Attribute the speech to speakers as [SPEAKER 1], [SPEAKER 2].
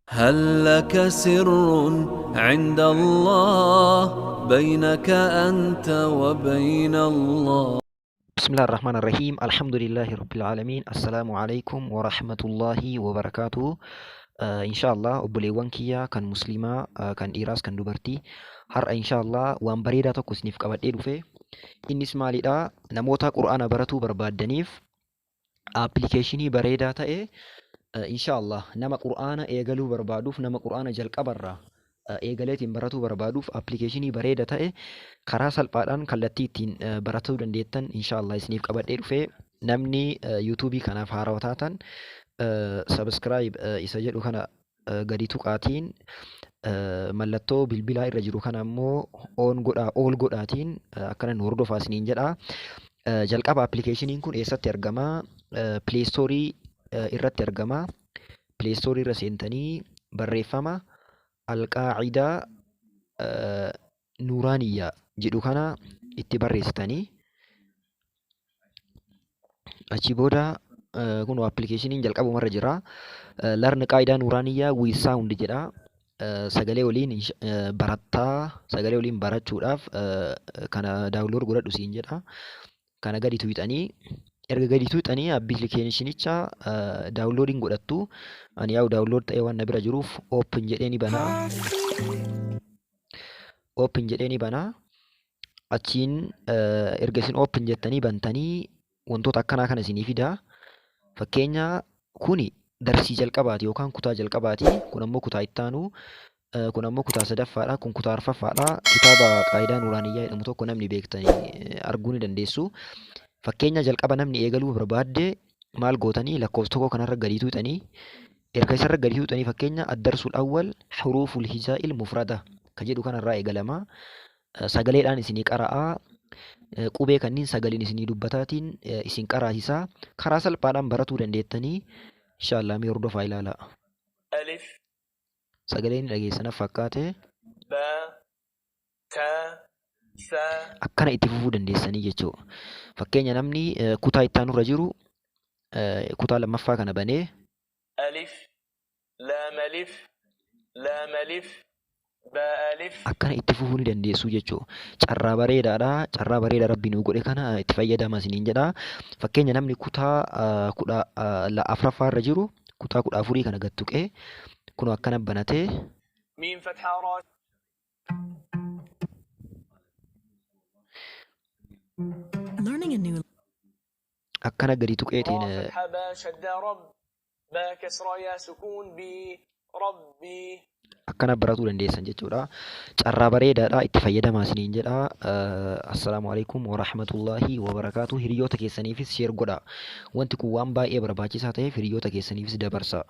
[SPEAKER 1] هل لك سر عند الله بينك أنت وبين الله؟
[SPEAKER 2] بسم الله الرحمن الرحيم، الحمد لله رب العالمين، السلام عليكم ورحمة الله وبركاته. إن شاء الله obboleewwan kiyya kan muslimaa, kan dhiiraas kan dubartii, har'a insha Allah waan bareedaa tokko isiniif qabadhee dhufe. Innis maalidha? Namoota qur'aana baratuu barbaaddaniif appilikeeshinii bareedaa ta'e, insha Allah nama qur'aana eegaluu barbaaduuf, nama qur'aana jalqabarraa eegaleetiin baratuu barbaaduuf, appilikeeshinii bareeda ta'e karaa salphaadhaan kallattii ittiin baratuu dandeettan insha Allah isiniif qabadhee dhufe. Namni yuutuubii kanaaf haarawaa taatan subscribe isa jedhu kana gadi tuqaatiin, mallattoo bilbilaa irra jiru kana ammoo on godhaa, all godhaatiin akkana nu hordofaa isiniin jedha. Jalqaba appilikeeshiniin kun eessatti argama? Play Store irratti argama. Play Store irra seentanii barreeffama Alqaacidaa Nuuraaniyyaa jedhu kana itti barreessitanii, achi booda kun appilikeeshiniin jalqabumarra jira. Learn Qaayidaa Nuuraaniyyaa with sound jedha. Sagalee waliin barattaa, sagalee waliin barachuudhaaf kana download godhadhu siin jedha. Kana gadi tuqxanii, erga gadi tuqxanii appilikeeshinicha downloadiin godhattu. Ani yaa'u download ta'ee waan na bira jiruuf open jedhee ni banaa. Open jedhee ni banaa. Achiin erga isin open jettanii bantanii wantoota akkanaa kana isinii fida. Fakkeenya kuni darsii jalqabaati yookaan kutaa jalqabaati. Kun ammoo kutaa ittaanu. Kun ammoo kutaa sadaffaadha. Kun kutaa arfaffaadha. Kitaaba Qaayidaa Nuuraaniyyaa jedhamu tokko namni beektanii arguu ni dandeessu. Fakkeenya jalqaba namni eegaluu barbaadde maal gootanii? Lakkoofsa tokko kanarra gadi tuuxanii, erga isarra gadi tuuxanii, fakkeenya الدرس الأول حروف الهجاء المفردة ka jedhu kanarraa eegalama. Sagaleedhaan isinii qara'aa. Qubee kanneen sagaleen isinii dubbataatiin isin qaraasisaa, karaa salphaadhaan baratuu dandeettanii inshaallah. Mee hordofaa ilaalaa.
[SPEAKER 3] ألف.
[SPEAKER 2] Sagaleen dhageessanaaf fakkaate.
[SPEAKER 3] باء، تاء، ثاء.
[SPEAKER 2] Akkana itti fufuu dandeessanii jechuudha. Fakkeenya namni kutaa itti aanurra jiru kutaa lammaffaa kana banee
[SPEAKER 3] ألف، لام، ألف، لام، ألف، باء، ألف.
[SPEAKER 2] Akkana itti fufuu ni dandeessu jechuudha. Carraa bareedaadha. Carraa bareedaa Rabbi nuu godhe kana itti fayyadama isiniin jedha. Fakkeenya namni kutaa 14ffaa irra jiru kutaa 14 kana gad tuqee kun akkana banatee
[SPEAKER 3] ميم فتحة راء.
[SPEAKER 4] Learning a new
[SPEAKER 2] akkana gadi tuqeetiin
[SPEAKER 3] راء فتحة، باء شدة، رب، باء كسرة، ياء سكون، بي، ربي.
[SPEAKER 2] Akkana baratuu dandeessan jechuudha. Carraa bareedaadha, itti fayyadamaa isiniin jedha. Assalaamu alaikum warahmatullaahi wabarakaatu. Hiriyoota keessaniifis share godha. Wanti kun waan baay'ee barbaachisaa ta'eef hiriyoota keessaniifis dabarsa.